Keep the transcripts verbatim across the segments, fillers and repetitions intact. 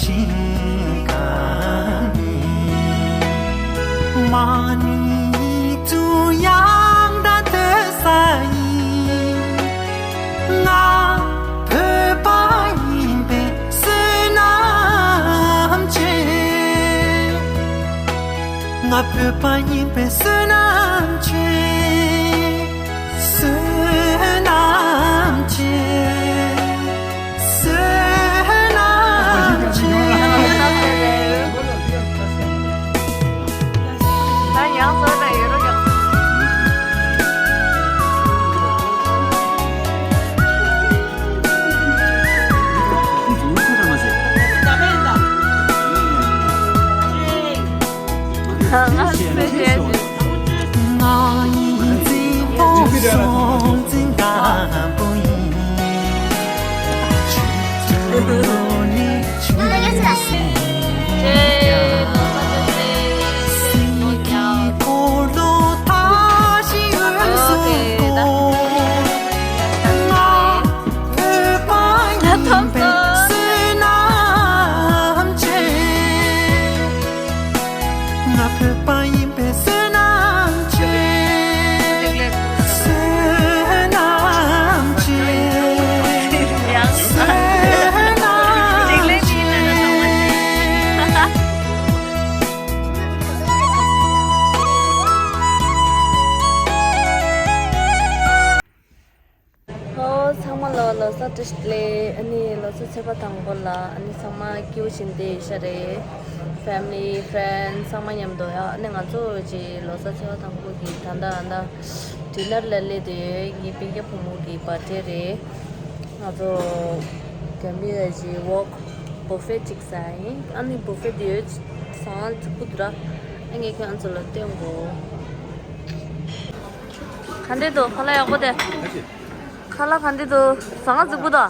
མ་ཎི་ཀྲུང་དབྱང་དང་ཐོས་བསམ་ཡིན། ང་བོད་པ་ཡིན་པའི་བསོད་ནམས་ཆེ། ང་བོད་པ་ཡིན་པའི་བསོད་ནམས་ཆེ། བསོད་ནམས་ཆེ། བསོད་ནམས་ཆེ། ད་ཡང་བཟོ་ན་ཡོད་རོགས་ཡོད། ང་སེ་བྱས་ཀྱི། ང་ཡི་འཛིན་པོ་སྲོང་འཛིན་སྒམ་པོ་ཡིན། ཆུ་ཚོད་ལོ་ནི་ཆུ་ཡི་སེང་རྒྱ། སྲིད་ཀྱི་འཁོར་ལོ་མཐའ་བཞི་འོད་སྲུང་སྐོར། ང་བོད་པ་ཡིན་པའི་བསོད་ནམས་ཆེ། ང་བོད་པ་ཡིན་པའི་བསོད་ནམས་ཆེ། བསོད་ནམས་ཆེ། བསོད་ནམས་ཆེ། ཨོ། ཚང་མ་ལ་ལོ་གསར་བཀྲ་ཤིས་བདེ་ལེགས། ཨ་ནི་ལོ་གསར་ཚེས་པ་དང་པོ་ལ་ཨ་ནི་ཚང་མ་སྐྱིད་པོ་བྱས་ནས་བསྡད་ཡོད་ས་རེད། Family, friends ཚང་མ་མཉམ་དུ་ཡ། ཨ་ནི་ང་ཚོ་ཅིག་ལོ་གསར་ཚེས་པ་དང་པོ་གི་ད་ལྟ་ཨ་ད་dinner ལ་སླེབས་བསྡད་ཡོད། ངའི་སྤུན་ཀྱག་བུ་མོ་གི་birthday རེད། ང་ཚོ་ག་མི་ལ་ཅིག་wok buffet ཅིག་ཟ་ཡིན། ཨ་ནི་buffet དེ་ཡོད་ཟ་ང་ཅིག་པུ་དུ་ར། ཨ་ངས་ཁྱོད་ཨ་ཚོ་ལ་སྟོན་དགོས། ག་འདྲས་འདུག་ཁ་ལག་ཡག་པོ་དེ། ཁ་ལག་ག་འདྲས་འདུག་ཟ་ང་རྫིག་པོ་དང་།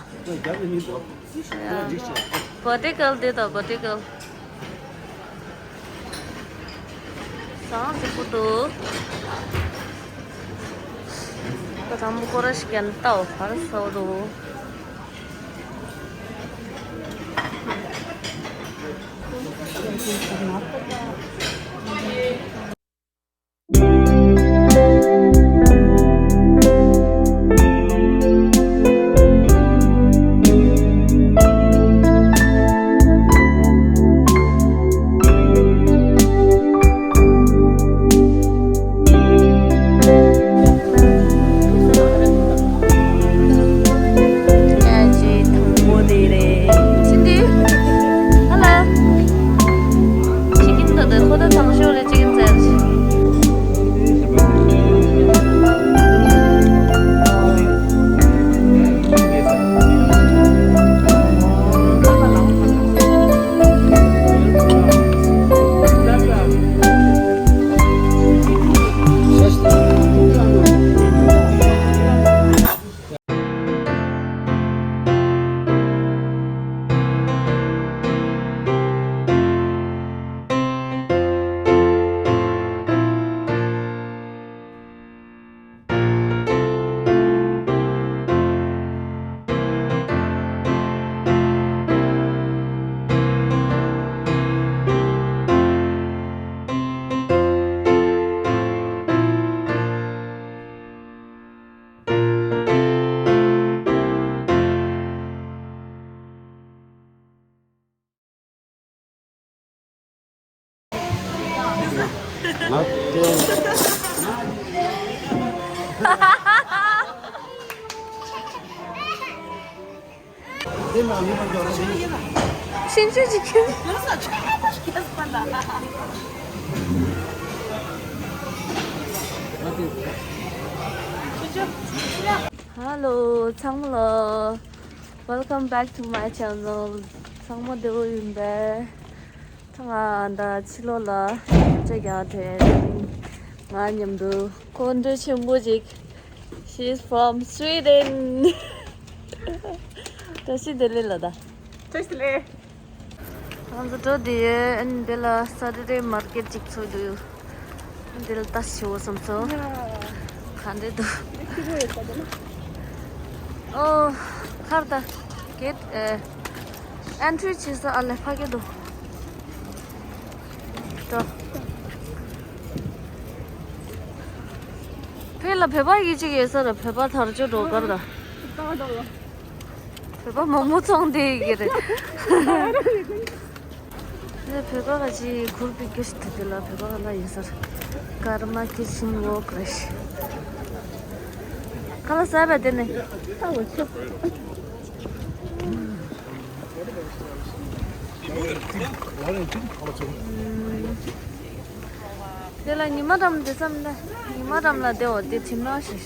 Vertical དེ་དང་vertical། ཟ་ང་རྫིག་པོ་འདུག་ད་དང་པོ་ཁོ་ར་ཞིག་ཀྱང་ལྟའོ་ག་རེ་ཟ་འདུག་ཡ་ཅི་དང་པོ་དེ་རེད། ཕྱིན་ཏེ། ཨ་ལ། ཅི་ཀིན་ད་དེ་ཁོ་ད་དང་ཤོས་རེད། ཅི་ཀིན་ཟེར། ཕྱིན་ཆད་ཅིག་ཁྱོད། Hello ཚང་མ་ལ། Welcome back to my channel. ཚང་མ་བདེ་པོ་ཡིན་པས། ད་ང་ད་ཕྱི་ལོགས་ལ་ཅིག་ཡང་དྲན། ང་མཉམ་དུ་ཁོང་ཁྲོ་ཆེན་པོ་ཅིག She's from Sweden. བཀྲ་ཤིས་བདེ་ལེགས་ལ་ད། བཀྲ་ཤིས་བདེ་ལེགས། ང་ཚོ་འགྲོ་བསྡད་ཡོད། ཨ་ནི་འདི་ལ་Saturday market ཅིག་ཚུགས་འདུག་འདི་ལ་ལྟ་ཞིག་བྱེད་དགོས་བསམ་སོང་། ག་འདྲས་འདུག་འདི་སྐྱིད་པོ་ཡོད་ས་རེད་ན། ཨོ། ཁར་ད། གེད་ཨེ། ཨན་ཊི་རི་བྱེད་ས་ཨ་ལས་ཕ་གི་འདུག་འགྲོ། ཕེ་ལ་བོད་པ་ཡི་གཅིག་ཡོད་ས་ར། བོད་པ་དར་ལྕོག་འགྲོ་གར་ར། བོད་པ་མོག་མོག་ཚོང་དེ་ཡི་གེ་རེད། ནས་བོད་པ་ག་ཅིག་གུར་པི་ཀི་ཤི་ཐུབ་དེ་ལ་བོད་པ་ག་ལ་ཡིན་ས་ར། ཀརྨ་ཁི་ཆན་ཝོག་རེད། ཁ་ལག་ཟ་བས་དེ་ནས། དེ་ལ་ཉི་མ་འགྲམ་དེ་ཙམ་ན། ཉི་མ་འགྲམ་ལ་བསྡད་འོ་དེ་ཁྲིམས་ནང་ཞིག་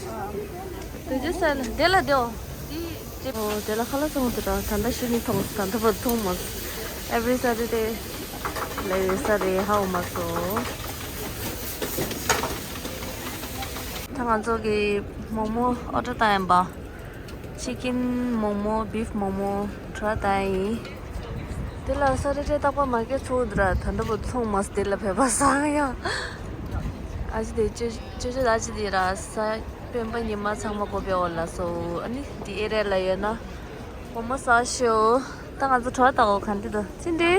དེ་ཅི་ཟེར་ལ་དེ་ལ་བསྡད་འོ། དེ་ཅི་འོ་དེ་ལ་ཁ་ལག་ཚོང་དེ་ར་ད་ལྟ་ཤི་ནི་མཐོང་ད་ལྟ་བར་མཐོང་མ་སོང་། Every Saturday ལ་ཡོད་ས་རེད་ཧ་འོ་མ་སོང་། ད་ང་ཚོ་གི་མོག་མོག་ཨོ་ཌར་བཏང་ཡིན་པ། ཅི་ཀིན་མོག་མོག་བིཕ་མོག་མོག་ཊ་རའི་བཏང་ཡིན། དེ་ལ་ས་རེ་རེ་རྟག་པར་མར་ཀེཊ་ཚོགས་འདུག་ར། ད་འདྲ་པོ་ཚོང་མ་སྟེ་ལ་བོད་པ་བཟང་ཡང་། ཨ་ཅི་དེ་ཅོ་ཅོ་ཅོ་ཨ་ཅི་དེ་ར་ས་སྤེན་པ་ཉི་མ་ཚང་མ་གོ་བའི་འོག་ལ་སོ། ཨ་ནི་དེ་ཨེ་རེ་ལ་ཡོད་ན་མོག་མོག་ཟ་ཤོག་ད་ང་ཚོ་གྲོ་བ་ལྟ་འོ་ག་འདི་དུ་ཅི་འདི།